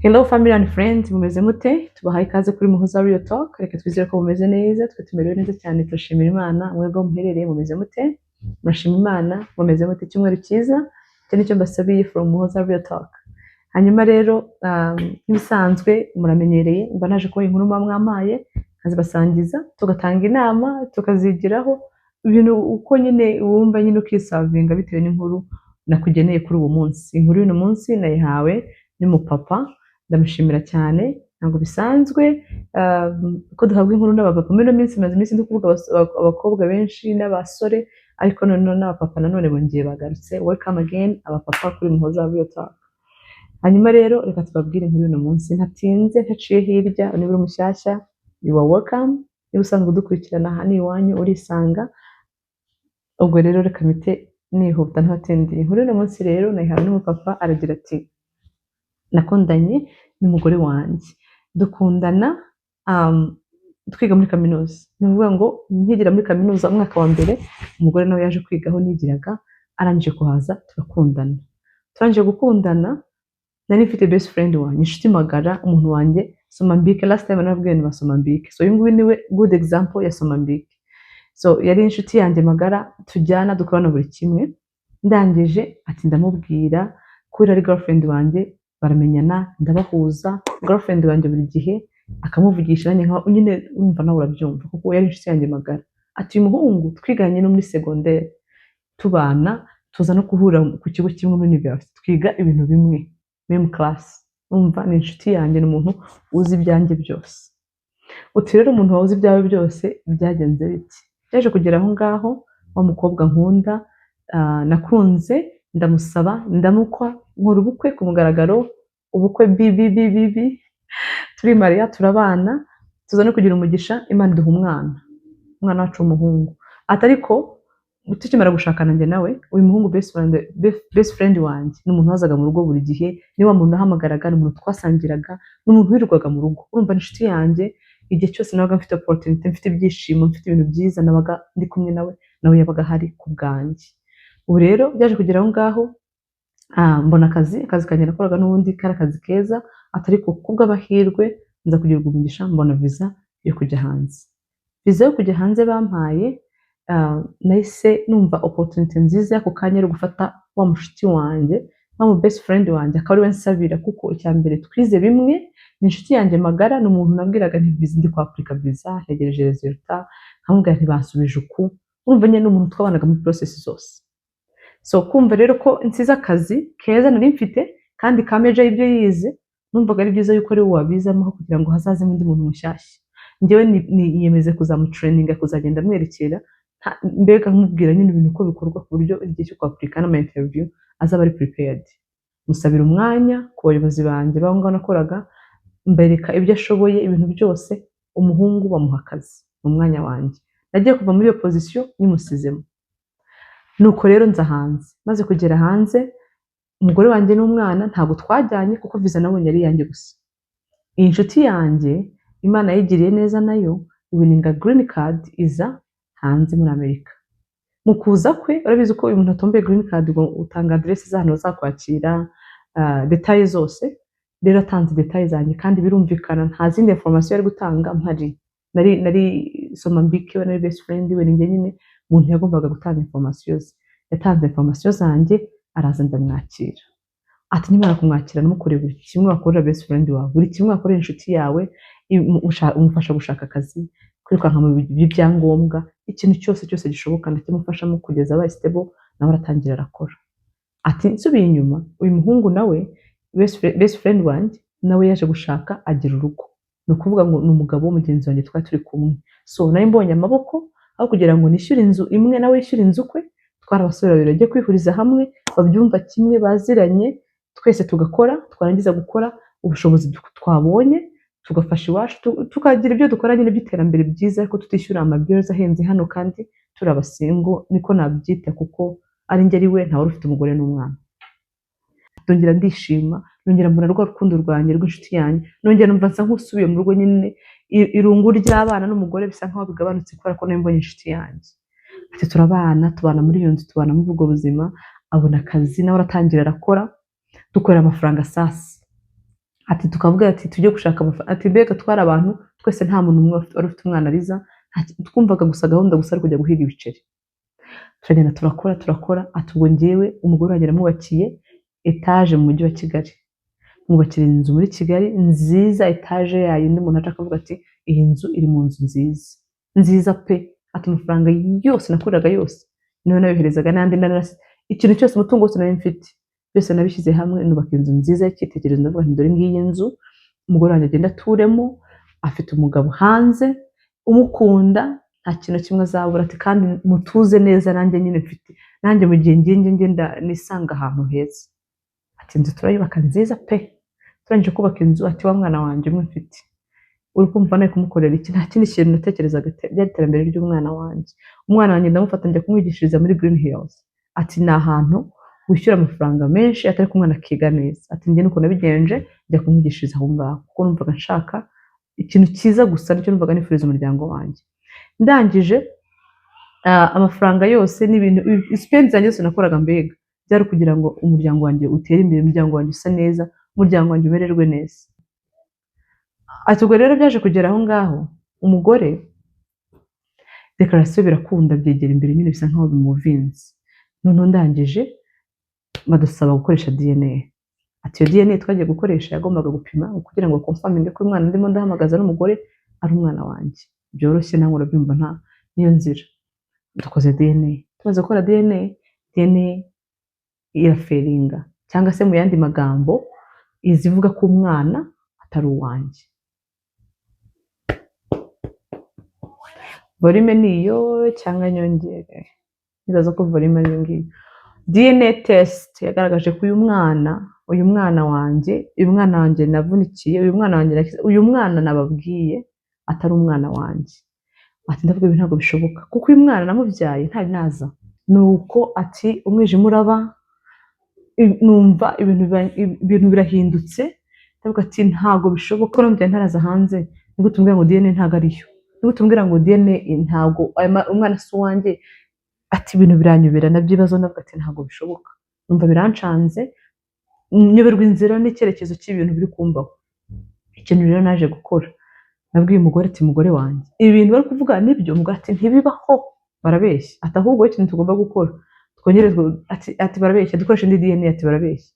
Hello family and friends, mumeze mute? Tubahaye ikaze kuri Muhoza Real Talk. Reka twizere ko mumeze neza, twe tumerewe neza cyane, turashimira Imana. Mwebwe aho muherereye mumeze mute? Murashima Imana, mumeze mute? Icyumweru cyiza, icyo nicyo mbasabiye from Muhoza Real Talk. Hanyuma rero nk'ibisanzwe muramenyereye, mba naje kubaha inkuru muba mwampaye, nkazibasangiza, tugatanga inama, tukazigiraho ibintu uko nyine wumva nyine ukisavinga bitewe n'inkuru nakugeneye kuri uwo munsi. Inkuru y'uno munsi nayihawe n'umupapa, ndamushimira cyane. Ntabwo bisanzwe ko duhabwa inkuru n'abapapa. Muri ino minsi maze iminsi ndi kuvuga abakobwa benshi n'abasore, ariko noneho n'abapapa nanone bongeye bagarutse. Welcome again abapapa kuri Muhoza Real Talk. Hanyuma rero reka tubabwire inkuru y'uno munsi ntatinze, ntaciye hirya. Niba uri mushyashya, you are welcome. Niba usanzwe udukurikirana, aha ni iwanyu, urisanga. Ubwo rero reka mpite nihuta ntatindiye. Inkuru y'uno munsi rero nayihawe n'umupapa, aragira ati: "Nakundanye n'umugore wanjye, dukundana twiga muri kaminuza." Ni ukuvuga ngo nkigira muri kaminuza umwaka wa mbere, umugore nawe yaje kwiga aho nigiraga. Arangije kuhaza turakundana. Turangije gukundana, nari mfite best friend wanjye, inshuti magara, umuntu wanjye Somambike. Last time narabwiye ni ba Somambike, so uyu nguyu niwe good example ya Somambike. So yari inshuti yanjye magara, tujyana, dukorana buri kimwe. Ndangije ati ndamubwira ko ari girlfriend wanjye, baramenyana, ndabahuza. Girlfriend wanjye buri gihe akamuvugisha, nanjye nka nyine urumva nawe urabyumva kuko yari inshuti yanjye magara. Ati uyu muhungu twiganye no muri segonderi, tubana, tuza no guhura ku kigo kimwe muri university, twiga ibintu bimwe, même class. Urumva ni inshuti yanjye, ni umuntu uzi ibyanjye byose. Uti rero umuntu wabuze ibyawe byose byagenze biti? Byaje kugera aho ngaho, wa mukobwa nkunda, nakunze, ndamusaba, ndamukwa, nkora ubukwe ku mugaragaro, ubukwe bi bi bi bi bi, turimariya, turabana, tuza no kugira umugisha, Imana iduha umwana, umwana wacu w'umuhungu. Ati ariko tukimara gushakana njye nawe, uyu muhungu best friend wanjye ni umuntu wazaga mu rugo buri gihe, ni wa muntu nahamagaraga, ni umuntu twasangiraga, ni umuntu wirirwaga mu rugo. Urumva ni inshuti yanjye. Igihe cyose nabaga mfite opportunity, mfite ibyishimo, mfite ibintu byiza, nabaga ndi kumwe nawe, nawe yabaga ahari ku bwanjye. Ubu rero byaje kugera aho ngaho, mbona akazi. Akazi kanjye nakoraga n'ubundi kari akazi keza, atari ko kubw'amahirwe nza kugirirwa umugisha, mbona visa yo kujya hanze. Visa yo kujya hanze bampaye, nahise numva opportunity nziza y'ako kanya ari gufata wa mushuti wanjye, wa mu best friend wanjye, akaba ariwe nsabira, kuko icya mbere twize bimwe, ni inshuti yanjye magara, ni umuntu nabwiraga nti visa ndi kwapurika visa, ntegereje résultat, nkamubwira nti bansubije uku. Urumva nyine ni umuntu twabanaga muri process zose. So kumva rero ko nsize akazi keza nari mfite kandi ka major y'ibyo yize, numvaga ari byiza yuko ari we wabizamo kugira ngo hazazemo undi muntu mushyashya. Njyewe niyemeze kuzamutraininga, kuzagenda amwerekera, mbega nkamubwira nyine ibintu uko bikorwa, ku buryo igihe cyo kwapurika n'ama interview azaba ari prepared. Musabira umwanya ku bayobozi banjye b'aho ngaho nakoraga, mbereka ibyo ashoboye, ibintu byose. Umuhungu bamuha akazi mu mwanya wanjye. Nagiye kuva muri iyo position nyimusizemo. Nuko rero nza hanze. Maze kugera hanze, umugore wanjye n'umwana ntabwo twajyanye, kuko visa nabonye ari iyanjye gusa. Iyi nshuti yanjye Imana yayigiriye neza, nayo iwininga green card, iza hanze muri Amerika. Mu kuza kwe, urabizi ko uyu muntu atomboye green card ngo utanga aderesi z'ahantu bazakwakira, détails zose. Rero atanze détails zanjye, kandi birumvikana nta zindi information yari gutanga mpari. Nari Somambike we, nari best friend we, ni njye nyine umuntu yagombaga gutanga information ze. Yatanze information zanjye, araza, ndamwakira. Ati nimara kumwakira, namukoreye buri kimwe wakorera best friend wawe, buri kimwe wakorera inshuti yawe, umufasha gushaka akazi, kwirukanka mu by'ibyangombwa, ikintu cyose cyose gishoboka ndakimufashamo kugeza abaye stable, nawe aratangira arakora. Ati nsubiye inyuma, uyu muhungu nawe best friend wanjye nawe yaje gushaka, agira urugo. Ni ukuvuga ngo ni umugabo mugenzi wanjye twari turi kumwe. So nari mbonye amaboko, aho kugira ngo nishyure inzu imwe nawe yishyure inzu kwe, twari abasore babiri bagiye kwihuriza hamwe, babyumva kimwe, baziranye, twese tugakora, twarangiza gukora, ubushobozi twabonye tugafasha iwacu, tukagira ibyo dukora nyine by'iterambere byiza, ariko tutishyura amabills ahenze hano kandi turi abasingle, niko nabyita, kuko ari njye ari we, ntawe ufite umugore n'umwana. Ndongera ndishima, nongera mbona rwa rukundo rwanjye rw'inshuti yanjye, nongera numva nsa nk'usubiye mu rugo nyine, irungu ry'abana n'umugore bisa nkaho bigabanutse kubera ko nari mbonye inshuti yanjye. Ati turabana, tubana muri iyo nzu, tubana muri ubwo buzima, abona akazi nawe aratangira arakora, dukorera amafaranga sasa. Ati tukavuga ati tujye gushaka amafaranga. Ati mbega twari abantu twese, nta muntu umwe wari ufite umwana ariza. Twumvaga gusa gahunda gusa ari kujya guhiga ibiceri. Turagenda turakora, turakora. Ati ubwo njyewe umugore wanjye namwubakiye etaje mu mujyi wa Kigali, mwubakira inzu muri Kigali nziza, etaje yayo undi muntu aca akavuga ati iyi nzu iri mu nzu nziza nziza pe. Ati amafaranga yose nakoreraga yose niyo nayoherezaga, n'andi narasi, ikintu cyose, umutungo wose nari mfite byose nabishyize hamwe, nubaka inzu nziza y'icyitegererezo. Ndavuga nti dore ngiyi nzu umugore wanjye agenda aturemo, afite umugabo hanze umukunda, nta kintu kimwe azabura. Ati kandi mutuze neza, nanjye nyine mfite, nanjye mu gihe ngiye ngenda nisanga ahantu heza. Ati inzu turayubaka nziza pe. Turangije kubaka inzu, ati wa mwana wanjye umwe mfite, uri kumva nawe kumukorera iki? Nta kindi kintu natekerezaga, byari iterambere ry'umwana wanjye. Umwana wanjye ndamufata njya kumwigishiriza muri Green Hills. Ati ni ahantu wishyura amafaranga menshi, atari ko umwana akiga neza. Ati njye nuko nabigenje, njya kumwigishiriza aho ngaho kuko numvaga nshaka ikintu cyiza gusa, nicyo numvaga nifuriza umuryango wanjye. Ndangije, amafaranga yose n'ibintu spend zanjye zose nakoraga, mbega byari kugira ngo umuryango wanjye utere imbere, umuryango wanjye usa neza, umuryango wanjye umererwe neza. Ati ubwo rero byaje kugera aho ngaho, umugore déclaration birakunda, byegera imbere nyine, bisa nkaho bimuvinze. Noneho ndangije badusaba gukoresha DNA. Ati iyo DNA twagiye gukoresha yagombaga gupima kugira ngo confirminge ko umwana ndimo ndahamagaza n'umugore ari umwana wanjye. Byoroshye, nawe urabyumva, nta niyo nzira. Dukoze DNA, tumaze gukora DNA, DNA irafailinga, cyangwa se mu yandi magambo izivuga ko umwana atari uwanjye. Volume ni iyo cyangwa nyongere? Nibaza ko volume ari iyo ngiyo. DNA test yagaragaje ko uyu mwana wanjye, uyu mwana wanjye navunikiye, uyu mwana wanjye nakize, uyu mwana nababwiye atari umwana wanjye. Ati ndavuga ibi ntabwo bishoboka kuko uyu mwana namubyaye ntari naza. Nuko ati umwijima uraba, numva ibintu birahindutse. Ndavuga ati ntabwo bishoboka ko namubyaye ntaraza hanze. Nigute umbwira ngo DNA ntabwo ariyo? Nigute umbwira ngo DNA ntabwo umwana si uwanjye? Ati ibintu biranyobera nabyibazo. Ndavuga ati ntabwo bishoboka. Numva birancanze, nyoberwa inzira n'icyerekezo cy'ibintu biri kumbaho. Ikintu rero naje gukora, nabwiye umugore ati mugore wanjye, ibi bintu bari kuvuga nibyo? Umugore ati ntibibaho, barabeshya. Ati ahubwo ikintu tugomba gukora twongere ati barabeshya, dukoreshe indi DNA. Ati barabeshya.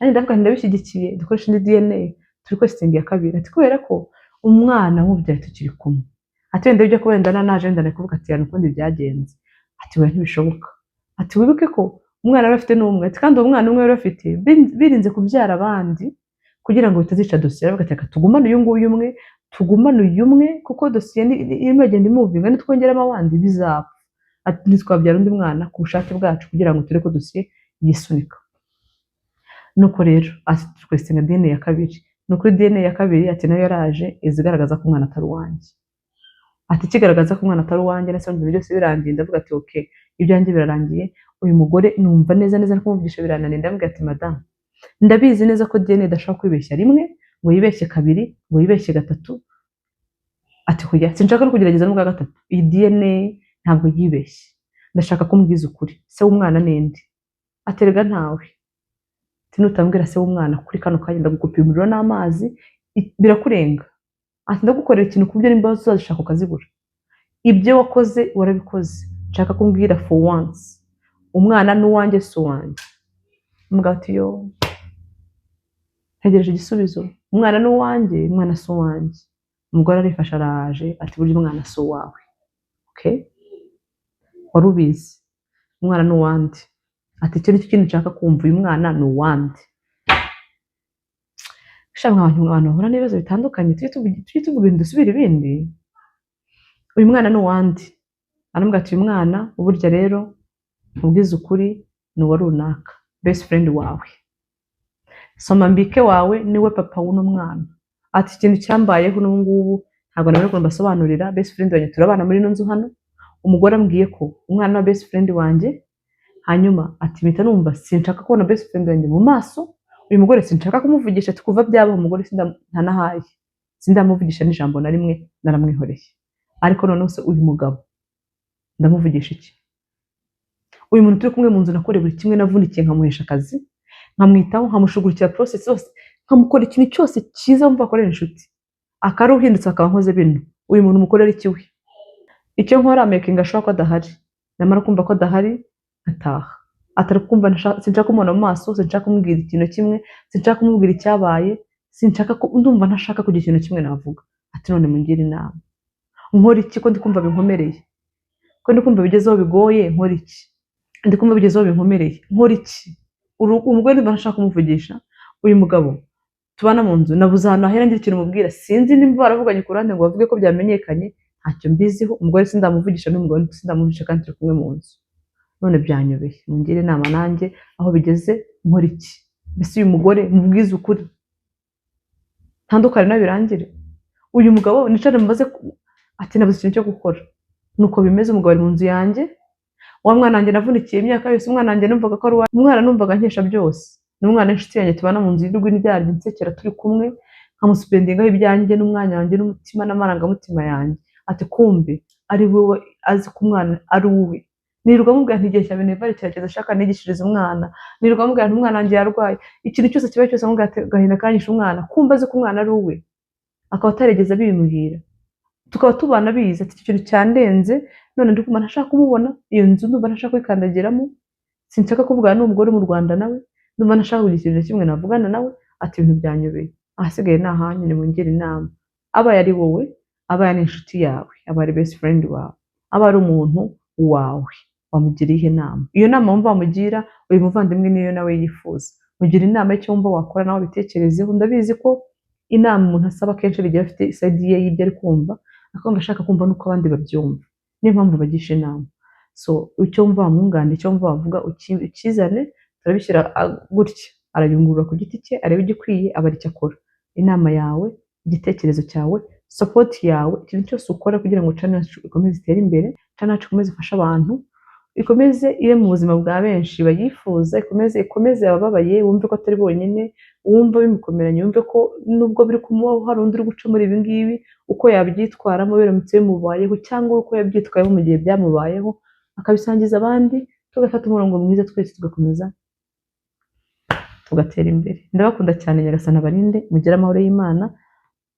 Nanjye ndavuga nti ndabishyigikiye, dukoreshe indi DNA, turi testing ya kabiri. Ati kubera ko umwana mubyaye tukiri kumwe, ati wenda ibyo ko wenda naje wenda kuvuga ati yana ukundi byagenze. Ati oya, ntibishoboka. Ati wibuke ko umwana yari afite n'umwe. Ati kandi uwo mwana umwe yari afite, birinze kubyara abandi kugira ngo bitazica dosiye. Aravuga ati reka tugumane uyu nguyu umwe, tugumane uyu umwe, kuko dosiye irimo iragenda imovinga, nitwongeramo abandi bizapfa. Ati ntitwabyara undi mwana ku bushake bwacu kugira ngo turebe ko dosiye yisunika. Nuko rero ati twestinga DNA ya kabiri. Ni ukuri DNA ya kabiri, ati nayo yaraje iza igaragaza ko umwana atari uwanjye. Ati ikigaragaza ko umwana atari uwanjye, nase ibintu byose birangiye, ndavuga ati okay, ibyanjye birarangiye. Uyu mugore numva neza neza kumuvugisha birananiye. Ndamubwira ati madamu, ndabizi neza ko DNA idashobora kwibeshya rimwe, ngo yibeshye kabiri, ngo yibeshye gatatu. Ati hoya, sinshaka no kugerageza n'ubwa gatatu, iyi DNA ntabwo yibeshye. Ndashaka ko umbwiza ukuri, se w'umwana ninde? Aterega ntawe. Ati nutambwira se w'umwana kuri kano kanya, ndagukupira umuriro n'amazi, birakurenga. Ati ndagukorera ikintu ku buryo n'imbabazi uzazishaka ukazibura. Ibyo wakoze warabikoze, nshaka kumbwira for once, umwana ni uwanjye si uwanjye? Umugabo ati yo, ntegereje igisubizo, umwana ni uwanjye, umwana si uwanjye? Umugore arifashe araje, ati burya umwana si uwawe. Okay, wari ubizi? Umwana ni uwande? Ati icyo nicyo kintu nshaka kumva, uyu mwana ni uwande? Sha abantu bahura n'ibibazo bitandukanye, tujye tuvuga ibintu dusubira ibindi. Uyu mwana ni uwande? Aramubwira ati uyu mwana burya rero nkubwize ukuri, ni uwa runaka, best friend wawe, soma mbike wawe, niwe papa w'uno mwana. Ati ikintu cyambayeho n'ubu ngubu ntabwo nabona ukuntu mbasobanurira. Best friend wanjye turabana muri ino nzu hano. Umugore ambwiye ko umwana wa best friend wanjye, hanyuma ati mpita numva sinshaka kubona best friend wanjye mu maso. Uyu mugore sinshaka kumuvugisha. Ati kuva byabaho umugore ntanahaye, sindamuvugisha n'ijambo na rimwe, naramwihoreye. Ariko noneho se uyu mugabo ndamuvugisha iki? Uyu muntu turi kumwe mu nzu, nakoreye buri kimwe, navunikiye nkamuhesha akazi, nkamwitaho, nkamushugurikira process zose. nkamukora ikintu cyose cyiza wumva akorera inshuti, akaba uhindutse, akaba nkoze bino. Uyu muntu mukorera iki we? Icyo nkora, making sure ko adahari. Namara kumva ko adahari, nkataha atari kumva. Sinshaka kumubona mu maso, sinshaka kumubwira ikintu kimwe, sinshaka kumubwira icyabaye, sinshaka ko, ndumva ntashaka kugira ikintu kimwe navuga. Ati: "None mungire inama, nkora iki ko ndi kumva binkomereye, ko ndi kumva bigezeho bigoye? Nkora iki? Ndi kumva bigezeho binkomereye, nkora iki?" Umugore ndumva ntashaka kumuvugisha. Uyu mugabo tubana mu nzu, nabuze ahantu hahera ngira ikintu mubwira. Sinzi nimba baravuganye ku ruhande ngo bavuge ko byamenyekanye, ntacyo mbiziho. Umugore sindamuvugisha, n'umugabo sindamuvugisha, kandi turi kumwe mu nzu. None byanyobeye, mungire inama nanjye, aho bigeze nkora iki? Mbese uyu mugore mubwize ukuri, ntandukane nawe birangire? Uyu mugabo nicare mubaze? Ati: "Nabuze ikintu cyo gukora." Nuko bimeze, umugabo ari mu nzu yanjye, wa mwana wanjye navunikiye imyaka yose, umwana wanjye numvaga ko ari uwanjye, umwana numvaga nkesha byose, ni umwana w'inshuti yanjye tubana mu nzu y'urwini n'indyarya, nsekera turi kumwe, nkamuspendingaho ibyanjye n'umwanya wanjye n'umutima n'amarangamutima yanjye. Ati: "Kumbe ari wowe azi ko umwana ari uwe." Nirirwa mubwira nti igihe cya minerval kirageze, ashaka nigishirize umwana. Nirirwa mubwira nti umwana wanjye yarwaye, ikintu cyose kiba cyose amubwira ati agahinda kanyishe umwana. Kumva azi ko umwana ari uwe, akaba atarigeze abimbwira, tukaba tubana bizi. Ati: "Icyo kintu cyandenze. None ndi kumva ntashaka kumubona, iyo nzu ndumva ntashaka kuyikandagiramo, sinshaka kuvugana n'umugore mu Rwanda nawe, ndumva ntashaka kugira ikintu na kimwe navugana nawe." Ati: "Ibintu byanyobeye, ahasigaye ni ahanyu, nimungire inama." Abaye ari wowe, abaye ari inshuti yawe, aba ari best friend wawe, aba ari umuntu wawe, wamugira iyihe nama? Iyo nama wumva wamugira uyu muvandimwe niyo nawe yifuza. Mugira inama y'icyo wumva wakora, nawe abitekerezeho. Ndabizi ko inama umuntu asaba akenshi igihe afite i side ye y'ibyo ari kumva, akumva ashaka kumva n'uko abandi babyumva, niyo mpamvu bagisha inama. So icyo wumva wamwunganira, icyo wumva wavuga, ukizane, turabishyira gutya, arayungurura ku giti cye, arebe igikwiye, aba aricyo akora. Inama yawe, igitekerezo cyawe, support yawe, ikintu cyose ukora kugira ngo channel yacu ikomeze itere imbere, channel yacu ikomeze ifashe abantu, ikomeze ibe mu buzima bwa benshi bayifuza, ikomeze abababaye wumve ko atari bonyine, wumva bimukomeranye wumve ko nubwo biri kumubaho hari undi uri guca muri ibi ngibi, uko yabyitwaramo biramutse bimubayeho, cyangwa uko yabyitwayemo mu gihe byamubayeho, akabisangiza abandi, tugafata umurongo mwiza twese, tugakomeza tugatera imbere. Ndabakunda cyane, Nyagasani abarinde, mugire amahoro y'Imana,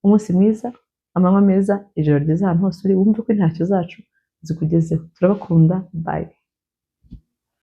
umunsi mwiza, amanywa meza, ijoro ryiza. Ahantu hose uri, wumve ko intashyo zacu zikugezeho. Turabakunda, bye.